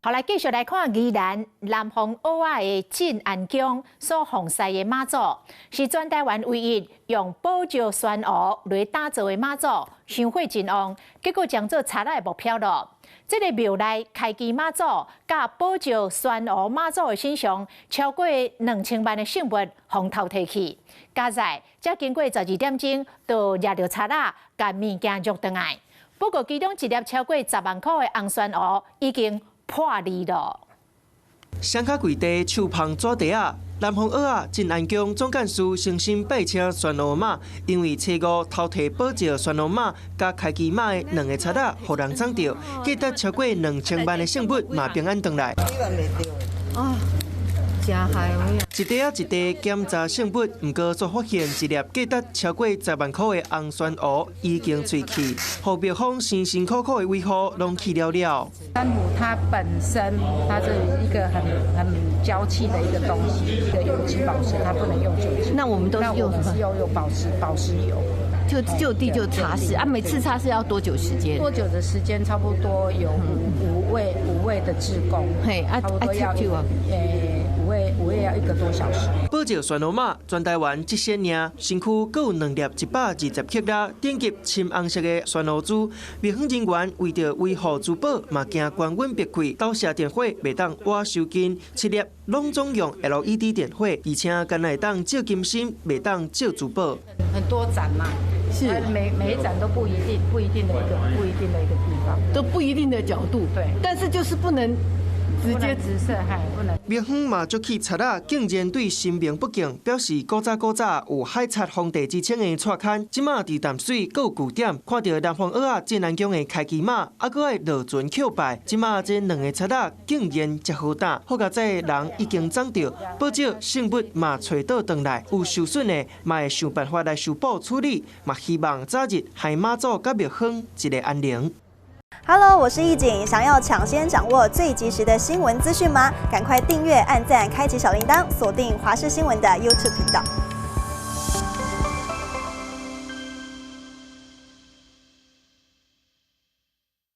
好，來繼續來看宜蘭南方蚵仔的鎮安宮所奉祀的媽祖，是全台灣唯一用寶石珊瑚來打造的媽祖，香火真旺，結果將做賊仔的目標囉。這个廟內開基媽祖佮寶石珊瑚媽祖的身上，超過2000萬的聖物予偷提去，佳哉才經過12點鐘，就掠著賊仔，共物件搦轉來。不過其中一粒超過10萬箍的紅珊瑚已經破裂囉。雙跤跪地，手捧紙袋仔，南方蚵仔鎮安宮總幹事誠心拜請宣烏媽，因為初五偷提寶石宣烏媽佮開基媽的兩个賊仔，予人摠著，價值超過2000萬的聖物嘛平安轉來。啊，真害一塊仔一塊檢查聖物，毋過煞發現一粒價值超過10萬箍的紅珊瑚已經碎去，予廟方辛辛苦苦的維護攏去了了。珊瑚它本身它是一個很嬌氣的一個東西，一個有機寶石，它不能用酒精。那我們都是用什麼？是用寶石油，就就地就擦拭啊！每次擦拭要多久時間？多久的時間？差不多有五位的志工，嘿，啊，差不多要五位要一個多小時。寶石宣烏媽全台灣這些年，身軀閣有兩粒120克拉頂級深紅色的珊瑚珠。廟方人員為著維護珠寶，嘛驚官運別開，投射電火袂當倚收近，七粒攏總用 LED 電火，而且干焦會當照金身，袂當照珠寶。很多盞嘛，是每一盞都不一定，不一定的一個地方，都不一定的角度。對，但是就是不能直接直射，還不能。廟方嘛足氣賊仔，竟然對神明不敬，表示古早古早有海賊皇帝之稱的蔡牽，這馬佇淡水閣有據點，看著南方蚵仔鎮安宮的開基媽，猶閣愛落船叩拜。這馬這兩个賊仔竟然遮好膽，好佳哉人已經摠著，寶石聖物嘛揣倒轉來，有受損的嘛會想辦法來修補處理，嘛希望早日還媽祖佮廟方一个安寧。 Hello，我是易景，想要搶先掌握最及時的新聞資訊嗎？趕快訂閱、按讚、開啟小鈴鐺，鎖定華視新聞的 YouTube 頻道。